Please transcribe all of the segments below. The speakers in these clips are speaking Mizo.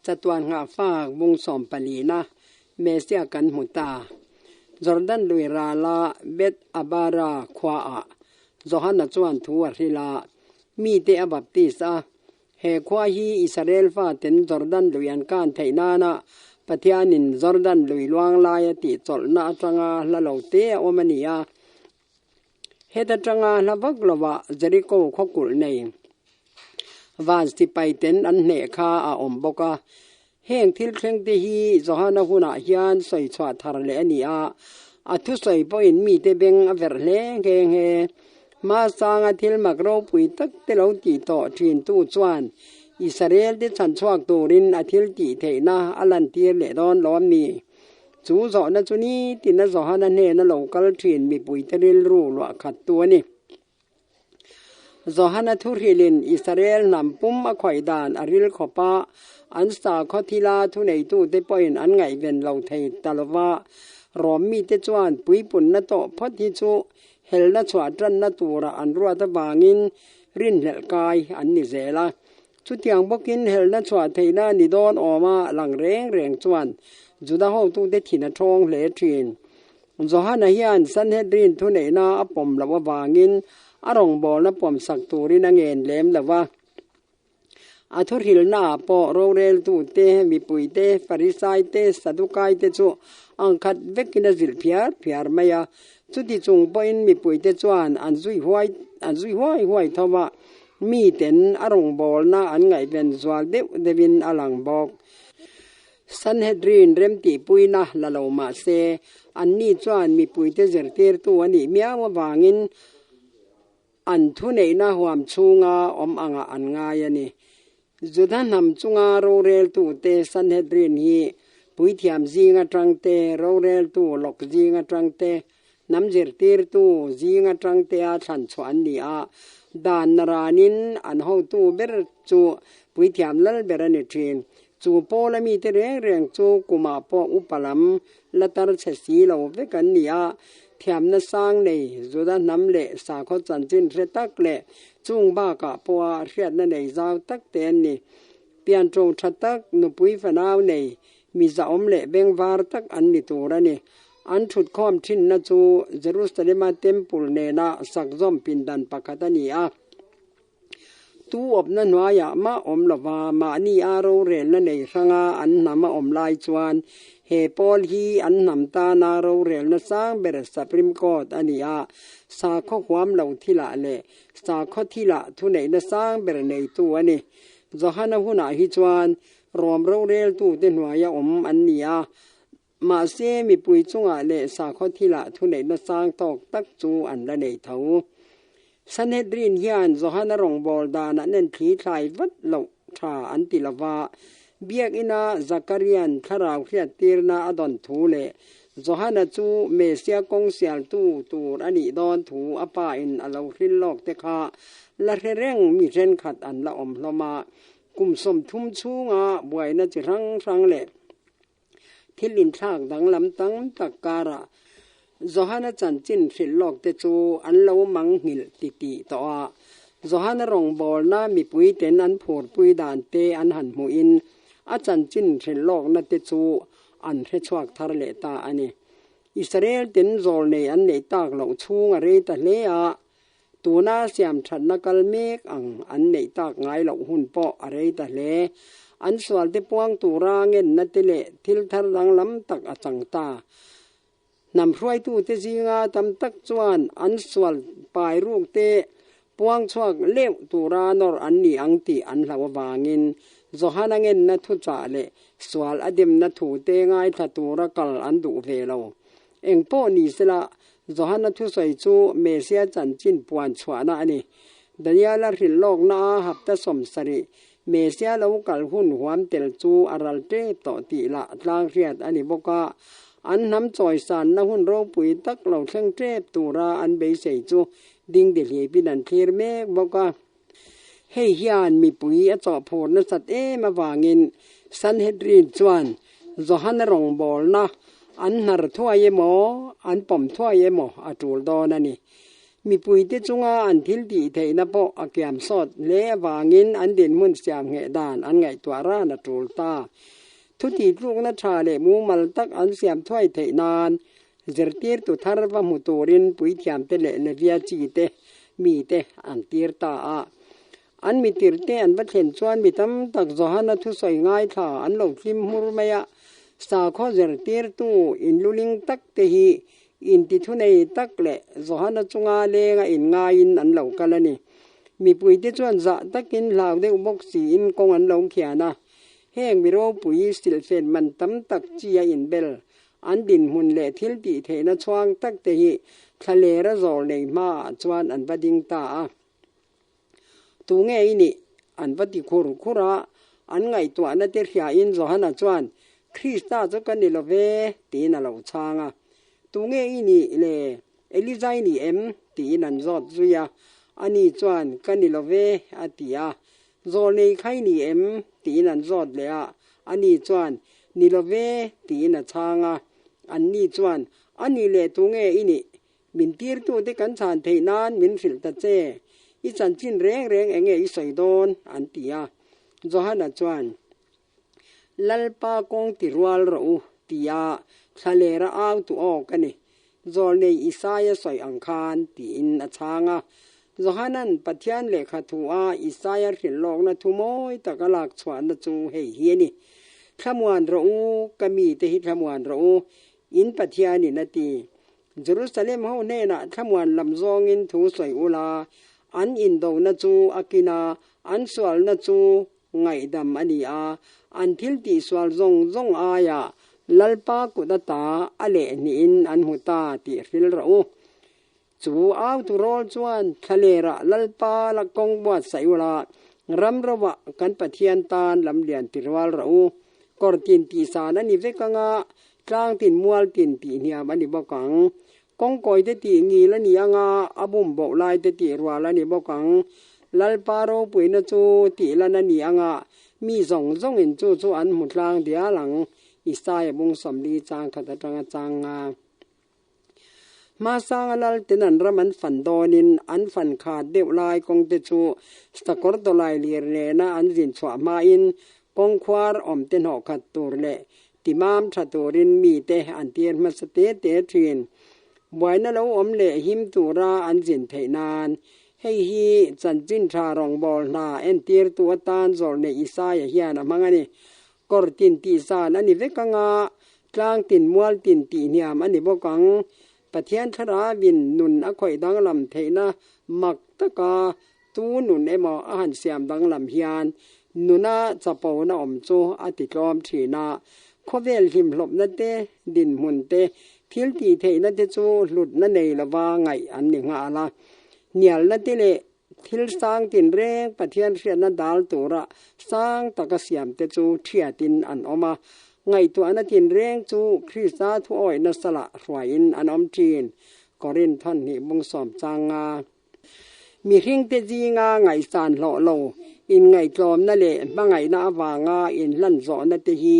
Chatuan nghahfak bung sawmpalina Messia kan hmu ta. Jordan lui rala Beth Abara khuaah Johana chuan thu a hrilh a, mite a baptis a. He khua hi Israel faten Jordan lui an kan theih nana Pathianin Jordan lui luang laia tihchawlhna atanga hla lo te a awm a ni a. Heta tanga hla vak lovah Jeriko khaw kulh nei van sipai ten an hneh kha a awm bawk a. Heng thil thleng te hi Johana hunah hian sawi chhuah thar leh a ni a, a thusawi pawhin mite beng a verh hle nghe nghe. Hmasanga thil mak ropui tak te lo tih tawh thintu chuan Israel te chhan chhuak turin a thil tih theihna a lantir leh dawn lawm ni? Chu zawhna chu nitin a Johana hnena lo kal thin mipuite rilru luah khat tu a ni. Johana thuhrilhin Israel hnam pum a khawih dan a ril khawp a, an sakhaw thila thuneitute pawhin an ngaihven lo thei ta lo va. Rom mite chuan puipunna tawh phawt hi chu helna chhuah tanna tura an ruat avangin rinhlelh kai an ni zel a. Chutiang bawkin helna chhuah theihna ni dawn awma lang reng reng chuan Juda hotute thin a thawng hle thin. Johana hian Sanhedrin thuneihna a pawm loh avangin a rawngbawlna pawmsak turin a ngen lem lo va. A thuhrilhnaah pawh roreltute, mipuite, Farisaite, Sadukaite chu ang khat vekin a zilh phiar phiar mai a. Chuti chung pawhin mipuite chuan an zui huai an zui huai huai tho va, miten a rawngbawlna an ngaihven zual deuh deuhin a lang bawk. Sanhedrin remtihpuina la lo mah se, anni chuan mipuite zirtirtu a nih miau avangin an thuneihna huam chhunga awm angah an ngai a ni. Juda hnam chunga roreltute Sanhedrin hi puithiam zing atangte, roreltu lawk zing atangte, hnam zirtirtu zing atangtea thlan chhuah an ni a, dan naranin an hotu ber chu puithiam lal ber a ni thin. Chu pawla mite reng reng chu kumah pawh upa lam la tar chhe si lo vek an ni a, thiamna sang nei Juda hnam leh sakhaw chanchin hre tak leh chung bakah pawha hriatna nei zau tak te an ni. Pianṭo ṭha tak, nupui fanau nei, mi zahawm leh bengvar tak an ni tur a ni. An ṭhutkhawm ṭhinna chu Jerusalema Temple nena sakzawm pindan pakhat a ni a. Tu awpna hnuaiah mah awm lova mahni a rorelna nei hranga an hnam a awm lai chuan he pawl hi an hnam tana rorelna sang ber Supreme Court a ni a, sakhaw huam lo thilah leh sakhaw thilah thuneihna sang ber neitu a ni. Johana hunah hi chuan Rom roreltute hnuaia awm an ni a, mahse mipui chungah leh sakhaw thilah thuneihna sang tawk tak chu an la nei tho. Sanhedrin hian Johana rawngbâwl danah nen thli thlai vat loh tha an ti lo va, Biakina Zakarian thlarau hriattirna a dawn thu leh Johana chu Mesia kawng sialtu tur a nih dawn thu a pain a lo hrilh lawk te kha la hre reng mi thenkhat an la awm hlawm a. Kum 30 chhunga buaina chi hrang hrang leh Thil inthlak danglam tam tak karah Johana chanchin hrilh lawk te chu an lo mang nghilh titih tawh a. Johana rawngbawlna mipui ten an phurpui dan te an han hmuhin a chanchin hrilh lawkna te chu an hre chhuak thar leh ta a ni. Israel ten zawlnei an neih tak loh chhung a rei ta hle a, Tuna siam thatna kal mek ang an neih tak ngai loh hun pawh a rei ta hle. An sualte puang tura ngenna te leh thil thar danglam tak a chang ta. Hnam hruaitute zinga tam tak chuan an sual pai ruk te puang chhuak leuh tura nawr an ni ang tih an hlauh avangin Johana ngenna thuchah leh sual a demna thute ngaithla tura kal an duh ve lo. Engpawh ni sela, Johana thusawi chu Mesia chanchin puan chhuahna a ni. Daniela hrilh lawkna a hapta 70, Mesia lo kal hun huam tel chu a ral tep tawh tih lah tlang hriat a ni bawk a. An hnam chawisanna hun ropui tak lo thleng tep tura an beisei chu dingdihlipin an thlir mek bawk a. Hei hian mipui a chawhphur nasat em avangin Sanhedrin chuan Johana rawngbawlna an hnar thuai emaw, an pawm thuai emaw a tul dawn a ni. Mipuite chunga an thil tih theihna pawh a kiam sawt hle avangin an dinhmun siam ngheh dan an ngaihtuah ran a tul ta. Thutih tlukna tha leh mumal tak an siam thuai theih nan zirtirtu thar va hmu turin puithiamte leh Levia chite mite an tir ta a. An mitirte an va thlen chuan mi tam tak Johana thusawi ngaithla an lo hlim hmur mai a, sakhaw zirtirtu inluling tak te hi intithunei tak leh Johana chunga lenga inngaiin an lo kal a ni. Mipuite chuan zah takin hlau deuh bawk siin kawng an lo khian a, heng mi ropui silhfen man tam tak chi a inbel an dinhmun leh thil tih theihna chhuang tak te hi thlalera zawl nei hmaah chuan an va ding ta a. Tu nge i nih? An va ti khur khur a, an ngaihtuahna te hriain Johana chuan, Krista chu ka ni lo ve, tiin a lo chhang a. Tu nge i nih le? Elija i ni em? tiin an zawt zui a. Ani chuan, Ka ni lo ve, a ti a. Zawlnei kha i ni em? tiin an zawt leh a. Ani chuan, Ni lo ve, tiin a chhang a. Anni chuan, A nih leh tu nge i nih? Min tirtute kan chhan theih nan min hrilh ta che, i chanchin reng reng enge i sawi dawn? an ti a. Johana chuan, Lalpa kawng ti rual rawh u, tia thlalera au tu awk a ni. Zawlnei Isaia sawi ang khan, tiin a chhang a. Johanan Pathian lehkha thu a Isaia hrilh lawkna thu mawi tak a lak chhuahna chu hei hi a ni, Thlamuan rawh u, ka mite hi thlamuan rawh u, in Pathianin a ti. Jerusalem ho hnenah thlamuan lam zawngin thu sawi ula, an indona chu a kin a, an sualna chu ngaihdam a ni a, an thil tihsual zawng zawng aiah Lalpa kut ata a lehhnihin an hmu ta tih hril rawh u. Chu autu rawl chuan thlalerah Lalpa la kawng buatsaih ula, ram rovah kan Pathian tan lamlian ti rual rawh u. Kawr tin tihsan a ni vek anga, tlang tin mual tin tih hniam a ni bawk ang. Kawngkawi te tih ngil a ni anga, a bum boh lai te tih rual a ni bawk ang. Lalpa ropuina chu tih lan a ni anga, mi zawng zawngin chu chu an hmu tlang dial ang, Isaia bung 40 chang khat atanga chang nga. Hmasanga lal ten an ram an fan dawnin an fan khat deuh lai kawng te chu sakawr dawlai lir nena an zin chhuah hmain kawng khuar awm te hnawh khat tur leh timam tha turin mite an tir hmasa te te thin. Buaina lo awm leh him tura an zin theih nan hei hi chanchin tha rawngbâwl hna entirtu atan Zawlnei Isaia hian a hmang a ni. Kawr tin tih zan a ni vek anga, tlang tin mual tin tih hniam a ni bawk ang. Pathian thlarauin nun a khawih danglam theihna mak taka tu nun emaw a han siam danglam hian nuna chapona awm chu a ti tlawm thin a. Khawvel hlimhlawpna te, dinhmun te, thil tih theihna te chu hlutna nei lova ngaih an ni nghal a. Hnialna te leh Thil sang tinreng Pathian hriatna dal tura sang taka siamte chu thiatin an awm a, ngaihtuahna tinreng chu Krista thuawihna salah hruaiin an awm thin. Korinth thawhnih bung sawm changa mihringte zinga ngaihsan hlawh lo, inngaihtlawmna leh hmangaihna avanga inhlan zawhna te hi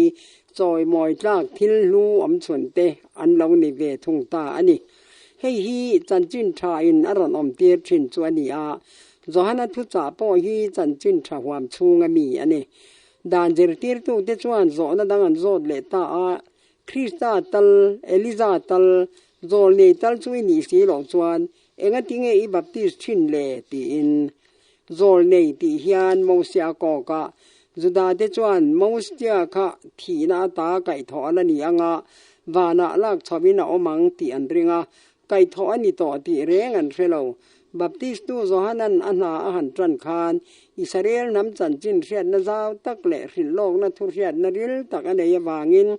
chawimawi tlak thil hlu awmchhunte an lo ni ve thung ta a ni. Hei hi chanchin tha in a rawn awm tir thin chu a ni a, Johana thuchah pawh hi chanchin tha huam chhunga mi a ni. Dan zirtirtute chuan zawhna dang an zawt leh ta a, Krista tal, Eliza tal, Zawlnei tal chu i nih si loh chuan engatinge i baptist thin le? tiin. Zawlnei tih hian Mosia kawk a, Judate chuan Mosia kha thihna ata kaihthawh a la ni anga vanah lak chhoin a awm ang tih an ring a, kaihthawh a ni tawh tih reng an hre lo. Baptistu Johanan a hna a han tan khan Israel hnam chanchin hriatna zau tak leh hrilhlawkna thuhriatna ril tak a nei avangin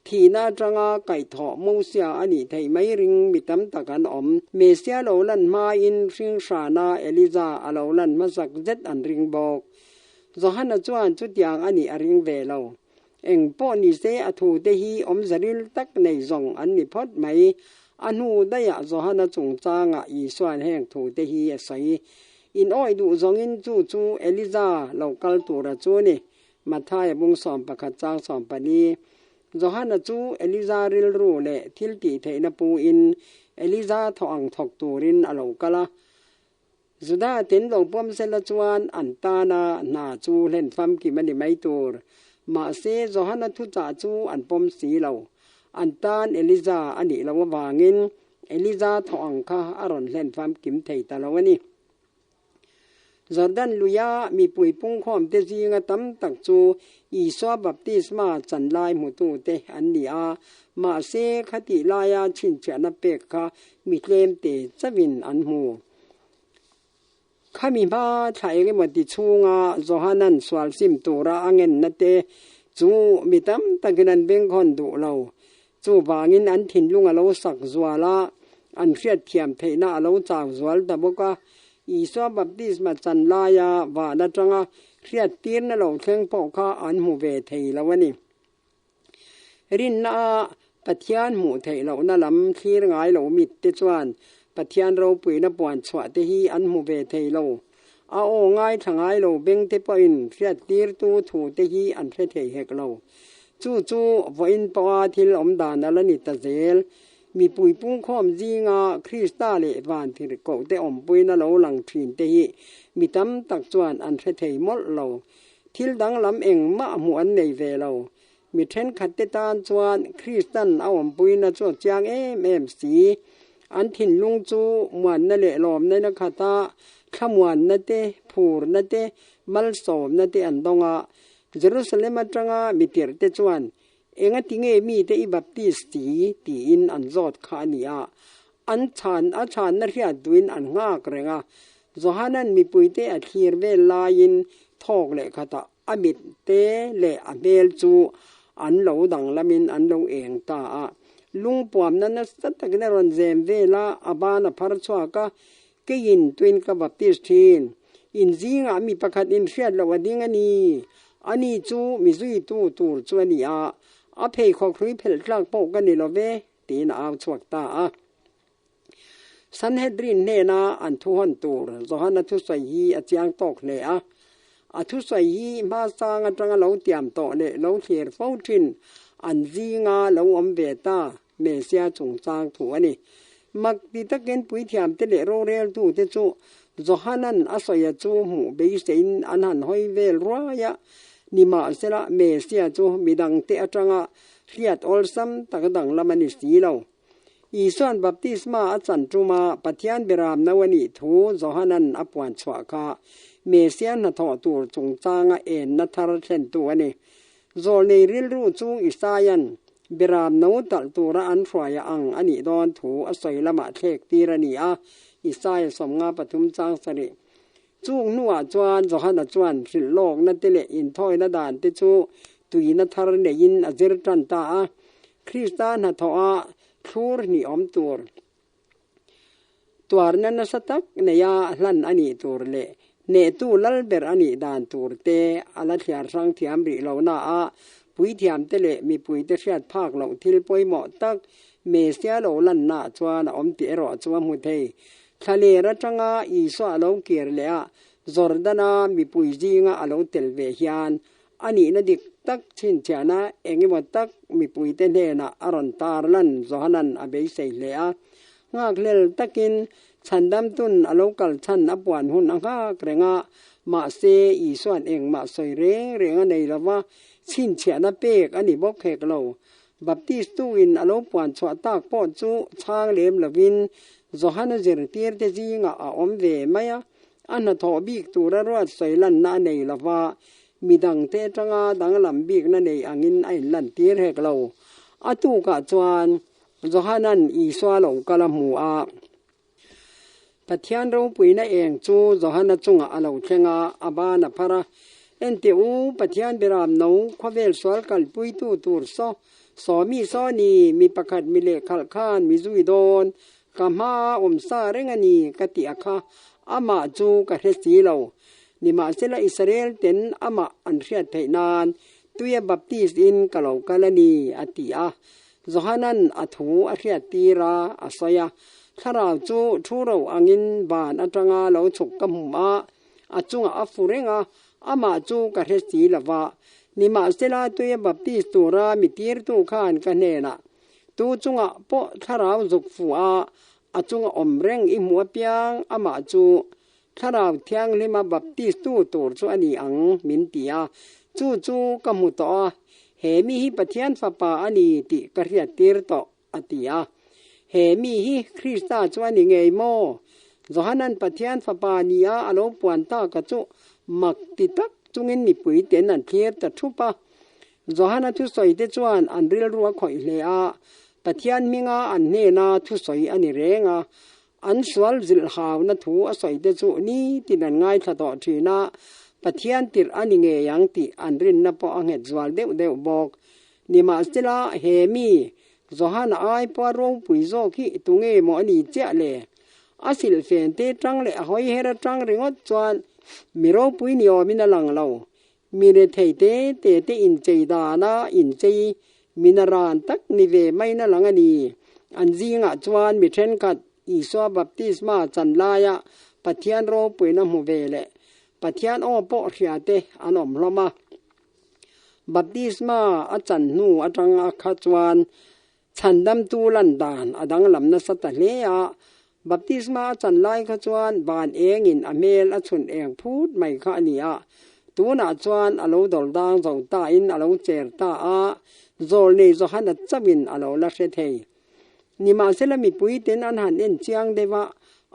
Thihna atanga kaihthawh Mosia a nih theih mai ring mi tam tak an awm. Mesia lo lan hmain hringhrana Elija a lo lan hmasak zet an ring bawk. Johana chuan chutiang a nih a ring ve lo. Eng pawh ni se a thute hi awmze ril tak nei zawng an ni phawt mai. A hnu daihah Johana chungchangah Isua'n heng thute hi a sawi. In awih duh zawngin chu chu Elija lo kal tura chu a ni. Mathaia bung 11 chang 14, Johana chu Eliza rilru leh thil tih theihna pu in Eliza thawh ang thawk turin a lo kal a. Juda ten lo pawm sela chuan an tana hna chu hlen famkim a ni mai tur. Mahse, Johana thuchah chu an pawm si lo. An tan Eliza a nih loh avangin Eliza thawh ang kha a rawn hlen famkim thei ta lo a ni. Jordan luia mipui pungkhawmte zinga tam tak chu Isua baptisma chan lai hmutute an ni a, mahse khatih laia chhinchhiahna pek kha mi tlemte chauhin an hmu. Khami hma thla engemaw ti chhunga Johanan sual sim tura a ngenna te chu mi tam takin an bengkhawn duh lo. Chuvangin an thinlung a lo sak zual a, an hriatthiam theihna a lo chau zual ta bawk a. Isua baptisma chan laia van atanga hriattirna lo thleng pawh kha an hmu ve thei lo a ni. Rinna a Pathian hmuh theih lohna lam thlir ngai lo mitte chuan Pathian ropuina puan chhuah te hi an hmu ve thei lo. A aw ngaithla ngai lo bengte pawhin hriattirtu thu te hi an hre thei hek lo. Chu chu vawiin pawha thil awm dan a la ni ta zel. Mipui pungkhawm zinga Krista leh vantirhkohte awmpuina lo lang thin te hi mi tam tak chuan an hre thei mawlh lo. Thil danglam engmah hmuh an nei ve lo. Mi thenkhatte tan chuan Kristan a awmpuina chu a chiang em em si. An thinlung chu muanna leh lawmna in a khat a, thlamuanna te, phurna te, malsawmna te an dawng a. Jerusalem atanga mi tirhte chuan, Engati nge mite i baptist ti? tiin an zawt kha a ni a. An chhan a chhanna hriat duhin an nghak reng a. Johanan mipuite a thlir vel laiin thawk leh khatah a mit te leh a hmel chu an lo danglamin an lo eng ta a. Lungpuamna nasa takin a rawn zem vel a, a ban a phar chhuak a, Keiin tuin ka baptist thin. In zingah mi pakhat in hriat loh a ding a ni. Ani chu mi zuitu tur chu a ni a, a pheikhawk hrui phelh tlak pawh ka ni lo ve, tiin a au chhuak ta a. Sanhedrin hnena an thu hawn tur Johana thusawi hi a chiang tawk hle a. A thusawi hi hmasang atanga lo tiam tawh leh lo thlir fo thin an zinga lo awm ve ta Messia chungchang thu a ni. Mak ti takin puithiamte leh roreltute chu Johanan a sawia chu hmuh beiseiin an han hawi vel ruai a. Nimahsela Messia chu midangte atanga hriat awlsam tak danglam a ni si lo. Isua'n baptisma a chan ṭuma Pathian biram no a nih thu Johanan a puan chhuah kha Messia hnathawh tur chungchanga enna thar thlentu a ni. Zawlnei rilru chu Isaia'n biram no talh tura an hruaia ang a nih dawn thu a sawi lamah thlek tir a ni a, Isaia 53 chang sarih. Chung hnuah chuan Johana chuan hrilh lawkna te leh inthawina dan te chu tuina thar neiin a zir tan ta a. Krista hnathawha thlur hnih awm tur, tuarna nasa tak neia hlan a nih tur leh hnehtu lal ber a nih dan tur te a la thliar hrang thiam rih lo na a, puithiamte leh mipuite hriat phak loh thil pawimawh tak Messia lo lannaah chuan a awm tih erawh chu a hmu thei. Thlaler atanga Isua a lo kir leh a, Jordana mipui zinga a lo tel ve hian a nihna dik tak chhinchhiahna eng emaw tak mipuite hnenah a rawn tar lan Johanan a beisei hle a. Nghakhlel takin chhandamtun a lo kal chhan a puan hun a nghak reng a, mahse Isua'n engmah sawi reng reng a nei lova, chhinchhiahna pek a ni bawk hek lo. Baptistu-in a lo puan chhuah tak pawh chu chhang lem lovin Johana zirtirte zingah a awm ve mai a, a hnathawh bik tura ruat sawi lanna a nei lo va, midangte atanga danglam bikna nei angin a inlantir hek lo. A tukah chuan Johana'n Isua lo kal a hmu a. Pathian ropuina eng chu Johana chungah a lo thleng a, a ban a phar a. Enteh u, Pathian biram no, khawvel sual kalpuitu tur saw, sawmi saw ni, mi pakhat mi lehkhalh khan mi zui dawn, ka hma awm sa reng a ni, ka ti a kha, amah chu ka hre si lo. Nimahsela Israel ten amah an hriat theih nan tuia baptist in ka lo kal a ni, a ti a. Johanan a thu a hriat tir a, a sawi a, Thlarau chu thu ro angin van atanga lo chhuk ka hmu a, a chungah a fu reng a, amah chu ka hre si lo va. Nimahsela tuia baptist tura mi tirtu khan ka hnenah, Tu chungah pawh thlarau zuk fuh a, a chunga awm reng i hmuh apiang amah chu Thlarau Thianghlima baptistu tur chu a ni ang, min ti a. Chu chu ka hmu tawh a, he mi hi Pathian Fapa a ni tih ka hriattir tawh, a ti a. He mi hi Krista chu a ni ngei maw? Johanan Pathian Fapa nia a lo puan taka chu mak ti tak chungin mipui ten an thlir ta thup a. Johana thusawi te chuan an rilru a khawih hle a, Pathian hminga an hnena thusawi a ni reng a, an sual zilh hauna thu a sawi te chu nitin an ngaithla tawh thin a, Pathian tirh a ni ngei ang tih an rinna pawh a nghet zual deuh deuh bawk. Nimahsela, he mi, Johana ai pawha ropui zawk hi tunge maw a ni chiah le? A silhfen te tang leh a hawi her atang ringawt chuan mi ropui ni awmin a lang lo. Mi rethei te te te inchei dana inchei mina ran tak ni ve maina lang a ni. An zingah chuan mi thenkhat Isua baptisma chan laia Pathian ropuina hmu ve leh Pathian aw pawh hria te an awm hlawm a. Baptisma a chan hnu atanga kha chuan Chhandamtu lan dan a danglam nasa ta hle a, baptisma a chan lai kha chuan van engin a hmel a chhun eng phut mai kha a ni a, tunah chuan a lo dawr dang zo tain a lo cher ta a, zawlnei Johana chauhin a lo la hre thei. Nimahsela mipuiten an han en chiang deuh a,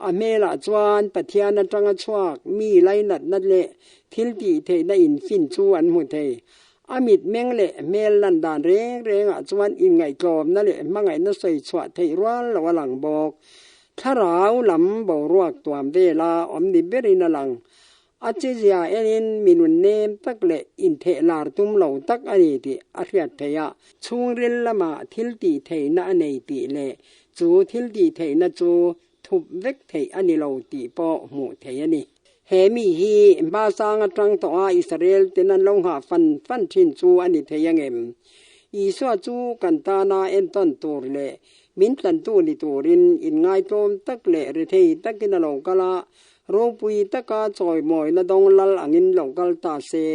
a hmelah chuan Pathian atanga chhuak mi lainatna leh thil tih theihna infin chu an hmu thei. A mitmeng leh hmel lan dan reng rengah chuan inngaihtlawmna leh hmangaihna sawi chhuah theih rual lo a lang bawk. Thlarau lam boruak tuam vela awm ni berin a lang. A chezia enin mi nun nem tak leh intheh lar tum lo tak a ni tih a hriat theih a. Chhungril lama thil tih theihna a nei tih leh chu thil tih theihna chu thup vek theih a ni lo tih pawh hmuh theih a ni. He mi hi hmasang atang tawha Israel ten an lo nghah fan fan thin chu a ni thei angem? Isua chu kan tana entawn tur leh min tlantu ni turin inngaitawm tak leh rethei takin a lo kal a, ropui taka chawimawina dawng lal angin lo kal ta se,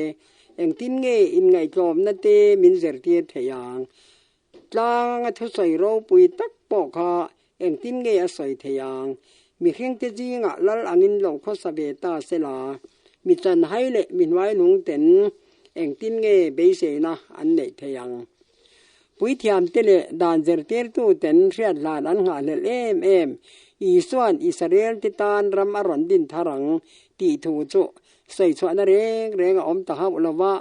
engtin nge inngaihtlawmna te min zirtir thei ang? Tlanga thusawi ropui tak pawh kha engtin nge a sawi thei ang? Mihringte zingah lal angin lo khawsa ve ta se la, mi chanhai leh mi hnuaihnung ten engtin nge beiseina an neih thei ang? Puithiamte leh dan zirtirtu ten hriat hlan an nghahhlelh em em. Isua'n Israelte tan ram a rawn din thar ang tih thu chu Sawi chhuahna reng reng a awm ta hauh lo va,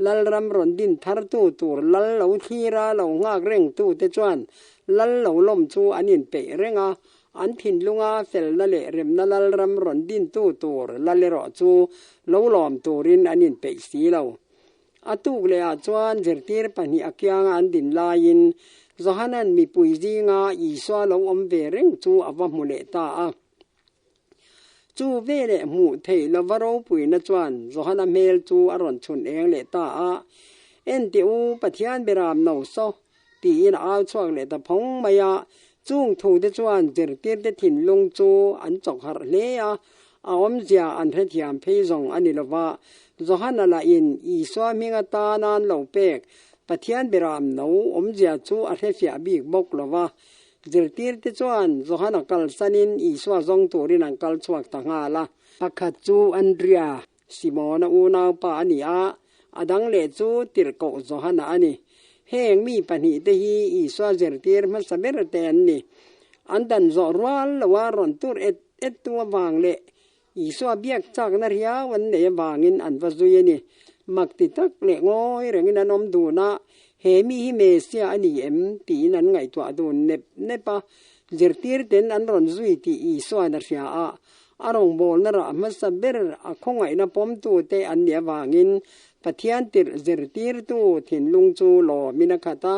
Lalram rawn din thartu tur lal lo thlira lo nghak rengtute chuan lal lo lawm chu an inpeih reng a, an thinlunga felna leh remna Lalram rawn dintu tur lal erawh chu lo lawm turin an inpeih si lo. A tuk lehah chuan zirtir pahnih a kianga an din laiin Johanan mipui zinga Isua lo awm ve reng chu a va hmu leh ta a. Chu veleh hmuh theih lova ropuina chuan Johana hmel chu a rawn chhun eng leh ta a, Enteh u, Pathian beram no saw, tiin a au chhuak leh ta phawng mai a. Chung thute chuan zirtirte thinlung chu an chawk harh hle a, a awmzia an hrethiam phei zawng a ni lova. Johana lahin Isua hming atan an lo pek Pathian beram no awmzia chu a hrefiah bik bawk lova. Zirtirte chuan Johana kalsanin Isua zawng turin an kal chhuak ta nghal a. Pakhat chu Andria, Simona unaupa a ni a, a dang leh chu Tirhkoh Johana a ni. Heng mi pahnihte hi Isua zirtir hmasa ber te an ni. An dan zawh rual loa rawn tur et et tu avang leh Isua biak chakna riau an nei avangin an va zui a ni. Mak ti tak leh ngawi rengin an awm dun a, He mi hi Mesia a ni em? tiin an ngaihtuah dun nep nep a. Zirtirten an rawn zui tih Isua'n a hria a, a rawngbawlna rah hmasa ber a khawngaihna pawmtute an nih avangin Pathian tirh zirtirtu thinlung chu lawmin a khat a,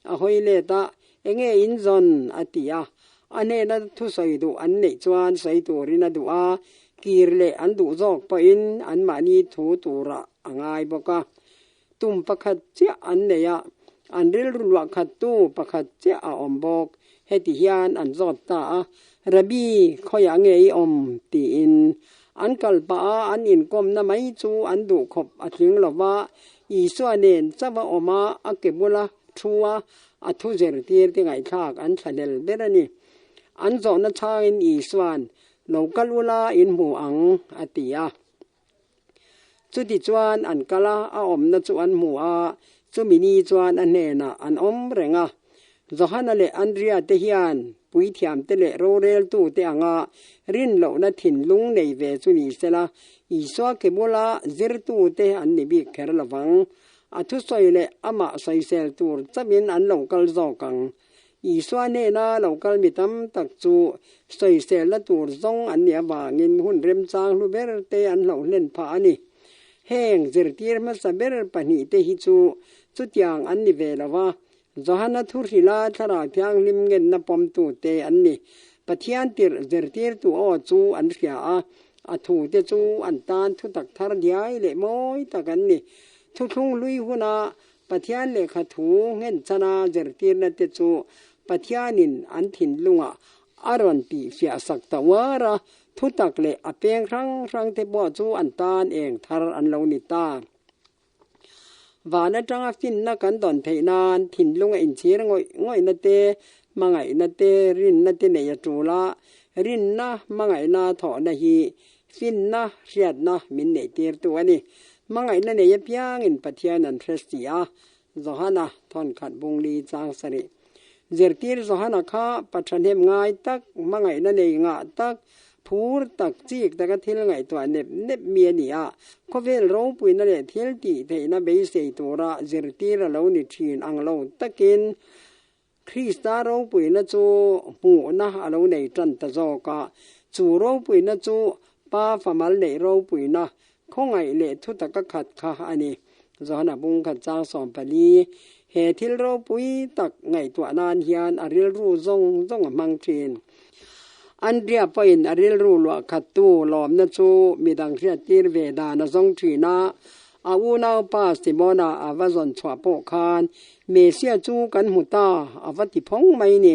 a hawi let a, Enge in zawn? a ti a. A hnena thusawi duh an neih chuan sawi turin a duh a, kir leh an duh zawk pawhin anmahni thu turah a ngai bawk a. Tum pakhat chiah an nei a, an rilru luah khattu pakhat chiah a awm bawk. Heti hian an zawt ta a, Rabbi, khawiah nge i awm? tiin. An kal pah a, an inkawmna mai chu an duh khawp a tling lo va, Isua nen chauh a awm a, a ke bula. thu a, a thu zirtirte ngaihthlak an thlahlel ber a ni. An zawhna chhangin Isua'n, Lo kal ula in hmu ang, a ti a. Chutichuan an kal a, a awmna chu an hmu a, chumi ni chuan a hnenah an awm reng a. Johana leh Andria te hian puithiamte leh roreltute anga rinlohna thinlung nei ve chu ni sela, Isua ke bula zirtute an ni bik kher lo vang. A thusawi leh amah sawisel tur chauhin an lo kal zawk ang. Isua hnena lo kal mi tam tak chu sawiselna tur zawng an nih avangin hun remchang hlu ber te an hloh hlen phah a ni. Heng zirtir hmasa ber pahnihte hi chu chutiang an ni ve lo va, Johana thuhrila Thlarau Thianghlim ngenna pawmtute an ni. Pathian tirh zirtirtu aw chu an hria a, a thute chu an tan thutak thar diai leh mawi tak an ni. Thuthlung hlui huna Pathian lehkha thu nghenchana zirtirna te chu Pathianin an thinlungah a rawn tihfiah sak ta uar a, thutak leh a peng hrang hrang te pawh chu an tan eng thar an lo ni ta. Van atanga finna kan dawn theih nan thinlunga inchhir ngawih ngawihna te, hmangaihna te, rinna te nei a tul a, rinna hmangaihna thawhna hi finna hriatna min neihtirtu a ni. Hmangaihna nei apiangin Pathian an hre si a, Johana thawnkhat bungli chang sarih. Zirtir Johana kha pa thahnem ngai tak, hmangaihna nei ngah tak, phur tak, chik taka thil ngaihtuah nep nep mi a ni a. Khawvel ropuina leh thil tih theihna beisei tura zirtir a lo ni thin ang lo takin Krista ropuina chu hmuhna a lo nei tan ta zawk a. Chu ropuina chu Pa famal neih ropuina khawngaih leh thutaka khat kha a ni. Johana bungkhat chang 14, He thil ropui tak ngaihtuah nan hian a rilru zawng zawng a hmang thin. Andria pawhin a rilru luah khattu lawmna chu midang hriattir ve dan a zawng thin a, a unaupa Simona a va zawn chhuah pawh khan Mesia chu kan hmu ta a va ti phawng mai ni.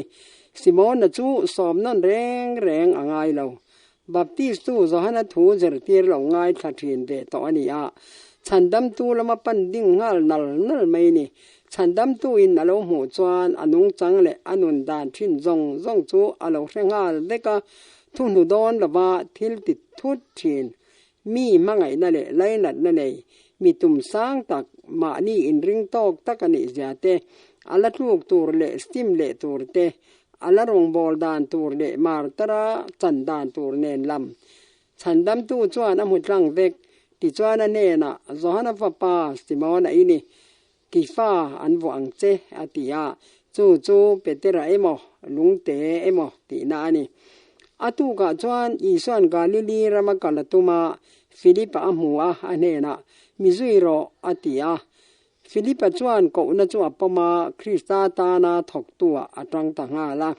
Simona chu sawm nawn reng reng a ngai lo. Baptistu Johana thu zirtir lo ngaithla thin ve tawh a ni a, chhandamtu lama pan ding nghal nal nal mai ni. Chhandamtuin a lo hmuh chuan a nungchang leh a nun dan thin zawng zawng chu a lo hre nghal vek a, thuhnu dawn lova thil ti thut thin. Mi hmangaihna leh lainatna nei, mi tum sang tak, mahni inring tawk tak a nih zia te, a la tluk tur leh stim leh tur te, A la rawngbâwl dan tur leh martara chan dan tur nen lam. Chhandamtu chuan a hmu tlang vek. Tichuan a hnenah, Johana fapa Simona i ni, Kifa an vuah ang che, a ti a. Chu chu Petera emaw, lungte emaw tihna a ni. A tukah chuan Isua'n Galili rama kal a tum a, Filipa a hmu a, a hnenah, Mi zui rawh, a ti a. Filipa chuan kohna chu a pawm a, Krista tana thawktuah a tang ta nghal a.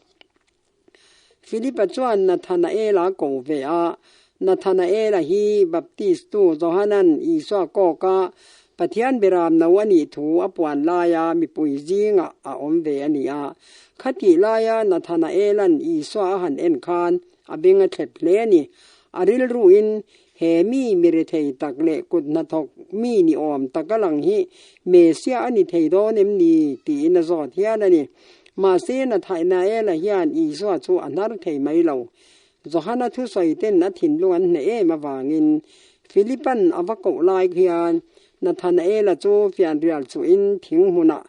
Filipa chuan Nathanaela a ko ve a, Nathanaela hi Baptistu Johanan Isua kawka Pathian biram no a nih thu a puan laia mipui zingah a awm ve a ni a. Khatih laia Nathanaela'n Isua a han en khan a beng a thlep hle a ni. A rilruin He mi mi rethei tak leh kut hnathawk mi ni awm tak a lang hi Mesia a ni thei dawn em ni? tiin a zawt hial a ni. Mahse, Nathanaela hian Isua chu a hnar thei mai lo. Johana thusawi ten a thinlung an hneh em avangin Philipan a va koh lai hian Nathanaela chu fianrial chuhin thing hmunah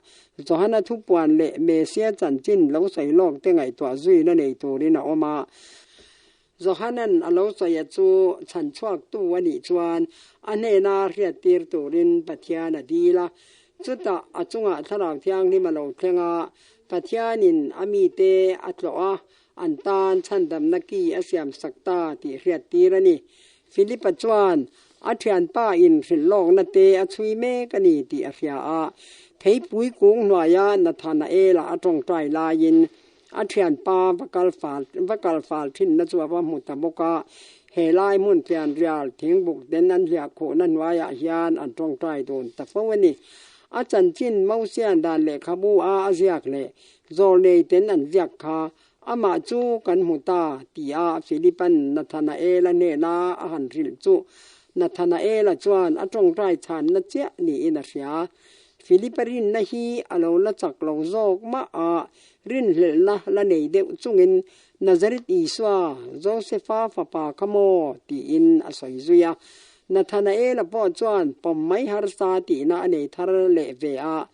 Johana thupuan leh Mesia chanchin lo sawi lawk te ngaihtuah zuina nei turin a awm a. Johanan a lo sawi a chu chhan chhuaktu a nih chuan a hnena hriattir turin Pathian a dil a. Chutah a chungah Thlarau Thianghlim a lo thleng a, Pathianin a mite a tlawh a, an tan chhandamna ki a siamsak ta tih hriattir a ni. Philipa chuan a thianpa in hrilhlawkna te a chhui mek a ni tih a hria a. Theipui kung hnuaia Nathanaela a tawngtai laiin A thianpa va kal fal va kal fal thinna chu a va hmu ta bawk a, he lai hmun fianrial thingbuk den an hliah khuhna hnuaiah hian an tawngtai dun ta fo a ni. A chanchin Mosian dan lehkhabu a a ziak leh zawlnei ten an ziak kha amah chu kan hmu ta tia Philipa'n Nathanaela hnena a han hrilh chu Nathanaela chuan a tawngtai chhanna chiah niin a hria. Philip-a rinna hi a lo la chak lo zawk mah a, rinhlelhna la nei deuh chungin, Nazareth Isua, Josefa fapa kha maw? tiin a sawi zui a. Nathanaela pawh chuan pawm mai harsa tihna a nei thar leh ve a,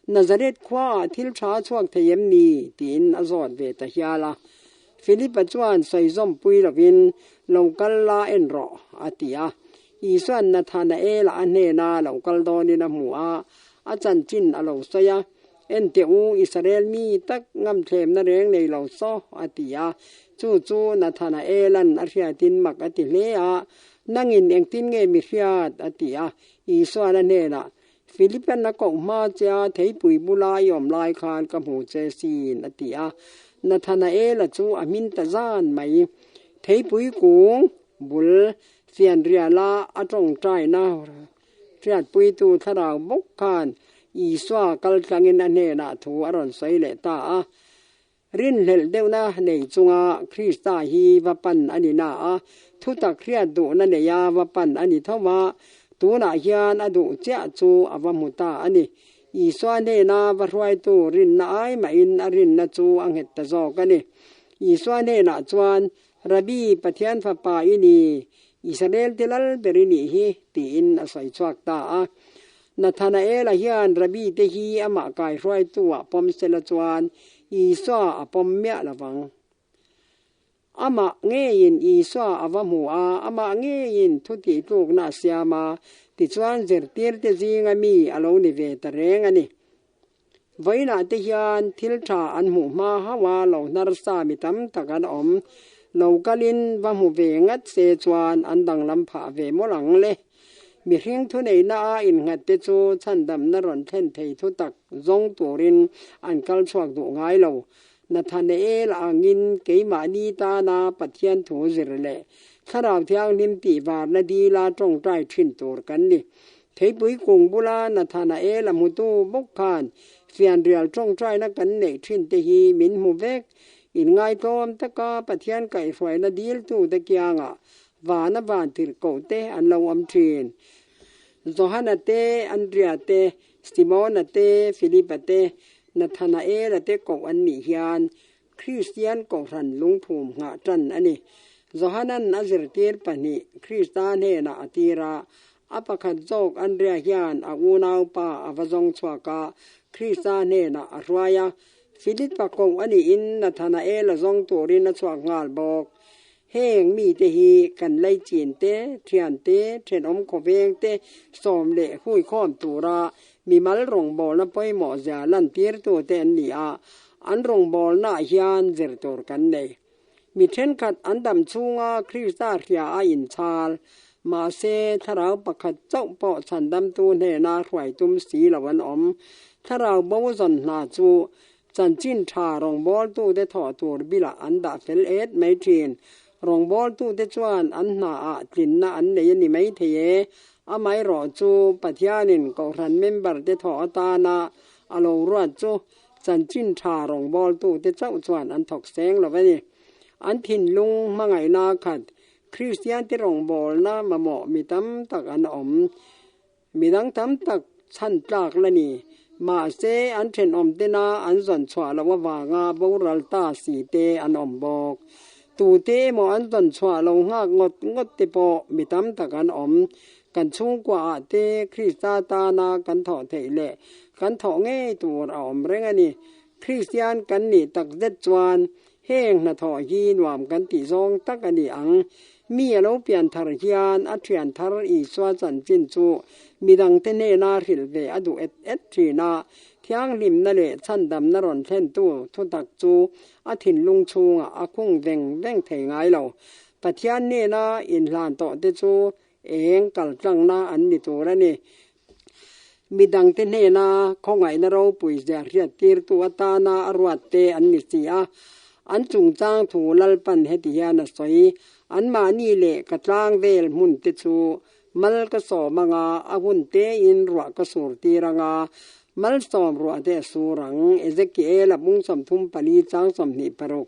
Nazareth khuaah thil tha a chhuak thei em ni? tiin a zawt ve ta hial a. Philip-a chuan sawi zawmpui lovin, Lo kal la en rawh, a ti a. Isua'n Nathanaela a hnena lo kal dawnin a hmu a, a chanchin a lo sawi a, En teh u, Israel mi tak ngamthlemna reng nei lo saw, a ti a. Chu chu Nathanaela'n a hriatin mak a ti hle a, Nangin engtin nge mi hriat? a ti a. Isua'n a hnenah, Philipan a koh hma che a, theipui bula i awm lai khan ka hmu che sin, a ti a. Nathanaela chu a hmin ta zan mai. Theipui kung bul fianriala a tawngtaina hriatpuitu thlarau bawk khan Isua kal tlangin a hnenah thu a rawn sawi leh ta a. Rinhlelh deuhna nei chunga Krista hi va pan a ni na a, thutak hriat duhna neia va pan a ni tho va, tunah hian a duh chiah chu a va hmu ta a ni. Isua hnena va hruaitu rinna ai mahin a rinna chu a nghet ta zawk a ni. Isua hnenah chuan, Rabbi, Pathian Fapa i ni, Israel te lal ber i nih hi, tiin a sawi chhuak ta a. Nathanaela hian Rabbi te hi amah kaihruaitu ah pawm sela chuan Isua a pawm miah lo vang. Amah ngeiin Isua a va hmu a, amah ngeiin thu tihtlukna a siam a, tichuan zirtirte zinga mi a lo ni ve ta reng a ni. Vawiinah te hian thil tha an hmuh hma hauh a lo hnarsa mi tam tak an awm. Lo kalin va hmu ve ngat se chuan an danglam phah ve mawlh ang le. Mihring thuneihna a innghat te chu chhandamna rawn thlen thei thu tak zawng turin an kal chhuak duh ngai lo. Nathanael angin keimahni tana Pathian thu zir leh Thlarau Thianghlim tihvarna dila tawngtai thin tur kan ni. Theipui kung bula Nathanael a hmutu bawk khan fianrial tawngtaina kan neih thin te hi min hmu vek. Inngaihtlawm taka Pathian kaihhruaina diltute kiangah vana van tirhkoh te an lo awm thin. Johana te, Andrea te, Simona te, Filipa te, Nathanaela te koh an nih hian Kristian Kohhran lungphum nghah tan a ni. Johanan a zirtir pahnih Krista hnenah a tir a, a pakhat zawk Andrea hian a unaupa a va zawng chhuak a, Krista hnenah a hruai a. Filipa koh a nihin Nathanaela zawng turin a chhuak nghal bawk. Heng mite hi kan leichin te, thian te, thenawm khawveng te sawm leh huikhawm tura mimal rawngbawlna pawimawh zia lantirtute an ni a, an rawngbawlnaah hian zir tur kan nei. Mi thenkhat an dam chhunga Krista hria a inchhal, mahse thlarau pakhat chauh pawh chhandamtu hnena hruai tum si lo an awm. Thlarau bo zawn hna chu Chanchin tha rawngbawltute thawh tur bilah an dah fel et mai thin. Rawngbawltute chuan an hnaah tlinna an nei a ni mai thei e. Amaherawh chu Pathianin Kohhran member-te thawh atana a lo ruat chu chanchin tha rawngbawltute chauh chuan an thawk seng lo a ni. An thinlung hmangaihna khat Kristiante rawngbawlna mamawh mi tam tak an awm. Midang tam tak chhan tlak la ni. Mahse, an thenawm tena an zawn chhuah loh avanga boral ta si te an awm bawk. Tute emaw an zawn chhuah lo nghak ngawt ngawt te pawh mi tam tak an awm. Kan chhungkuaah te Krista tana kan thawh theih leh kan thawh ngei tur a awm reng a ni. Kristian kan nih takzet chuan Heng hnathawh hi nuam kan tih zawng tak a ni ang. Mi a lo pian thar hian a thian thar Isua chanchin chu midangte hnena hrilh ve a duh et et thin a. Thianghlimna leh chhandamna rawn thlentu thutak chu a thinlung chhungah a khung veng veng thei ngai lo. Pathian hnena inhlan tawhte chu eng kaltlangna an ni tur a ni. Midangte hnena khawngaihna ropui zia hriattirtu atana a ruatte an ni si a, an chungchang thu Lalpan heti hian a sawi, Anmahni leh ka tlang vel hmunte chu mal ka sawm anga, a hun tein ruah ka sur tir anga, malsawm ruah te a sur ang, Ezekiel-a bung 34 chang 26.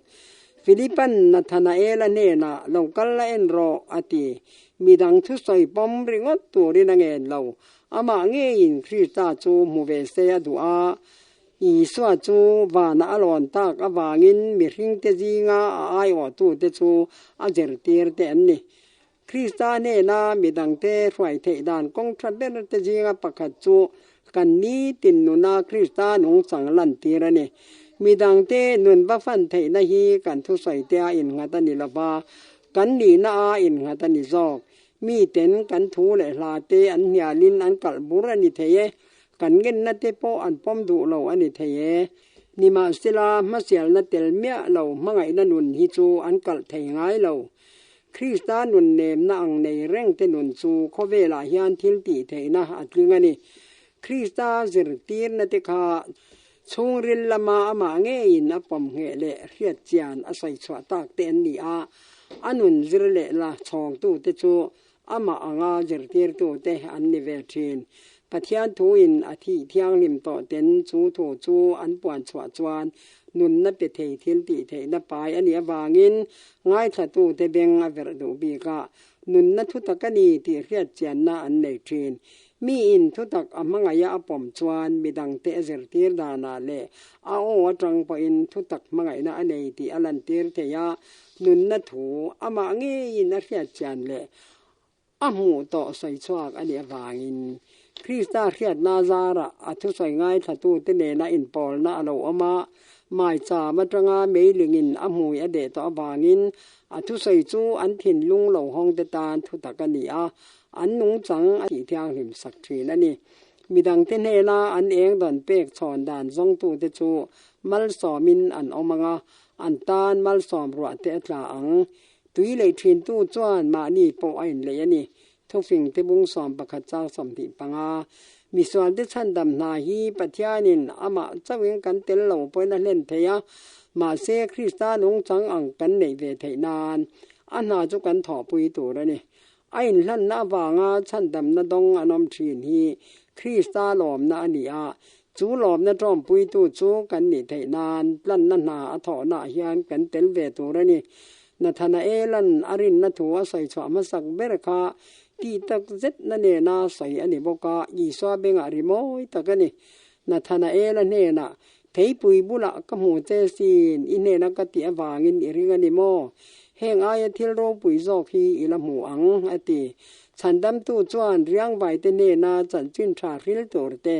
Philipan Nathanaela hnenah, Lo kal la en rawh, a ti. Midang thusawi pawm ringawt turin a ngen lo. Amah ngeiin Krista chu hmu ve se a duh a. Isua chu vana a lawn tak avangin mihringte zinga a aiawhtute chu a zirtir te an ni. Krista hnena midangte hruai theih dan kawng tha berte zinga pakhat chu kan nitin nuna Krista nungchang lantir a ni. Midangte nun va fan theihna hi kan thusawi te a innghat a ni lo va, kan nihna a innghat a ni zawk. Miten kan thu leh hla te an hnialin an kalh bur a ni thei e, kan ngenna te pawh an pawm duh lo a ni thei e. Nimahsela, hmasialna tel miah lo hmangaihna nun hi chu an kalh thei ngai lo. Krista nun nemna ang nei reng te nun chu khawvelah hian thil tih theihna a tling a ni. Krista zirtirna te kha chhungril lama amah ngeiin a pawm ngheh leh hriat chian a sawi chhuah tak te an ni a, a nun zir leh la chhawngtu te chu amah anga zirtirtu te an ni ve thin. Pathian thuin a thih thianghlim tawh ten chu thu chu an puan chhuah chuan nunna pe thei thil tih theihna pai a nih avangin ngaithlatute beng a verh duh bik a, nunna thutak a ni tih hriat chianna an nei thin. Miin thutak a hmangaiha a pawm chuan midangte a zirtir danah leh a aw atang pawhin thutak hmangaihna a nei tih a lantir thei a, nunna thu amah ngeiin a hriat chian leh A hmuh tawh sawi chhuak a nih avangin Krista hriatna zarah a thusawi ngaithlatute nena inpawlna a lo awm a, maicham atanga meilingin a hmui a deh tawh avangin a thusawi chu an thinlung lo hawngte tan thutak a ni a, an nungchang a tih thianghlim sak thin a ni. Midangte hnena an eng dawn pek chhawn dan zawngtute chu malsawmin an awm ang a, an tan malsawm ruah te a tla ang. Tui lei thintu chuan mahni pawh a inlei a ni. Thufing te bung 11 chang 25. Misualte chhandam hna hi Pathianin amah chauhin kan tel lo pawhin a hlen thei a, mahse Krista nungchang ang kan neih ve theih nan a hna chu kan thawhpui tur a ni. A inhlanna avanga chhandamna dawng an awm thin hi Krista lawmna a ni a, chu lawmna tawmpuitu chu kan nih theih nan planna hna a thawhnaah hian kan tel ve tur a ni. Nathanaela'n a rinna thu a sawi chhuah hmasak ber kha tih tak zetna nena sawi a ni bawk a, Isua bengah ri mawi tak a ni. Nathanaela hnenah, Theipui bulah ka hmu che sin, i hnena ka tih avangin i ring a ni maw? Heng aia thil ropui zawk hi i la hmu ang, a ti. Chhandamtu chuan riangvaite hnena chanchin tha hril tur te,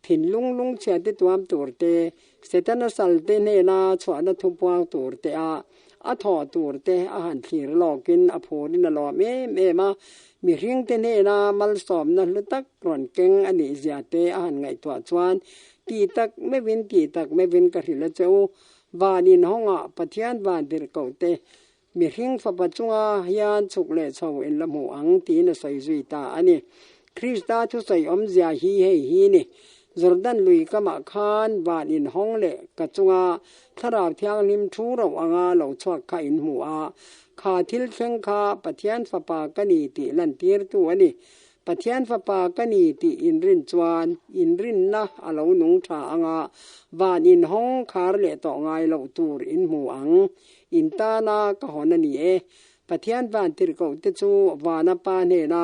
thinlung lungchhiate tuam tur te, Setana salte hnena chhuahna thupuang tur te a a thawh tur te a han thlir lawkin a phurin a lawm em em a, mihringte hnena malsawmna hlu tak rawn keng a nih zia te a han ngaihtuah chuan ti tak meuhin ti tak meuhin ka hrilh a che u. Van inhawngah Pathian van tirhkoh te mihring fapa chunga hian chhuk leh chho in la hmu ang tiin a sawi zui ta a ni. Krista thusawi awmzia hi hei hi ni, Jordan lui kamah khan van inhawng leh ka chunga Thlarau Thianghlim thu rauh anga lo chhuak kha in hmu a, kha thil thleng kha Pathian Fapa ka ni tih lantirtu a ni. Pathian Fapa ka ni tih inrin chuan inrinna a lo nung tha anga van inhawng khar leh tawh ngai loh tur in hmu ang. In tana ka hawn a ni e. Pathian van tirhkoh te chu vana pa hnena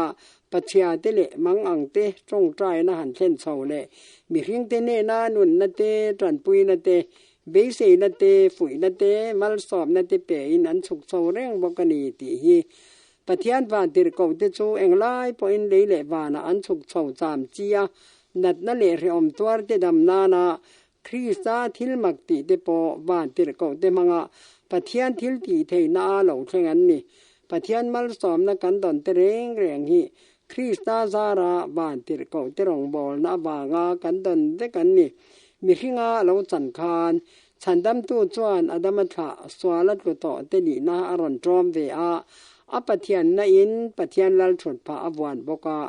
Pachhia te leh mang ang te tawngtaina han thlen chho leh mihring te hnena nunna te, tanpuina te, beiseina te, fuihna te, malsawmna te pein an chhuk chho reng bawk a ni tih hi Pathian van tirhkoh te chu englai pawhin lei leh vanah an chhuk chho cham chi a, natna leh hrehawm tuar te dam nana Krista thil mak tih te pawh van tirhkoh te hmanga Pathian thil tih theihna a lo thleng an ni. Pathian malsawmna kan dawn te reng reng hi Krista zara van tirhkoh te rawngbawlna avanga kan dawn vek an ni. Mihringa a lo chan khan Chhandamtu chuan Adama thlah sual a tlu tawh te nihna a rawn ṭawm ve a, a Pathianna in Pathian lal ṭhut phah a vuan bawk a.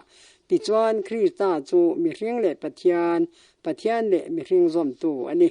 Tichuan Krista chu mihring leh Pathian, Pathian leh mihring zawmtu a ni.